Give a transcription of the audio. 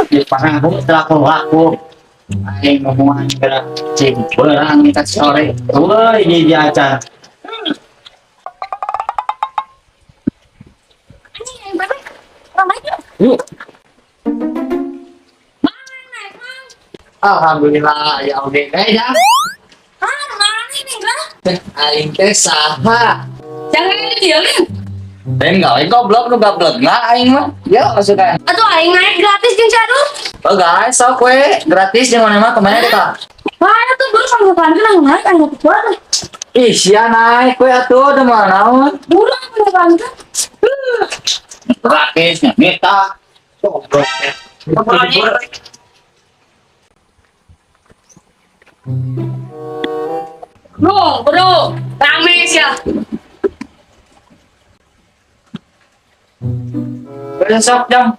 Di pangaku laku laku. Aing ngomongan gerak cing beurang kita sore. Woi, hiji acan. Anjing, aing bebek. Orang baik yuk. Yuk. Mana naik, Mang? Alhamdulillah ya oke eh ya. Ah, mana ini lah? Teh aing teh saha? Jangan ini dia, Lin. Lain gawe goblok nu gablek na aing mah. Yo masukan. Atuh aing naik gratis jeung Cadu. Oh guys, sok we gratis jeung mana mah kemana deh kak? Wah, itu buru sama kan nang naik aing mau keluar. Ih, sia naik we atuh da mah naon? Buru aku bantu. Gratis nya kita. Goblok. Bro, bro, rame sih ya. Besok jam.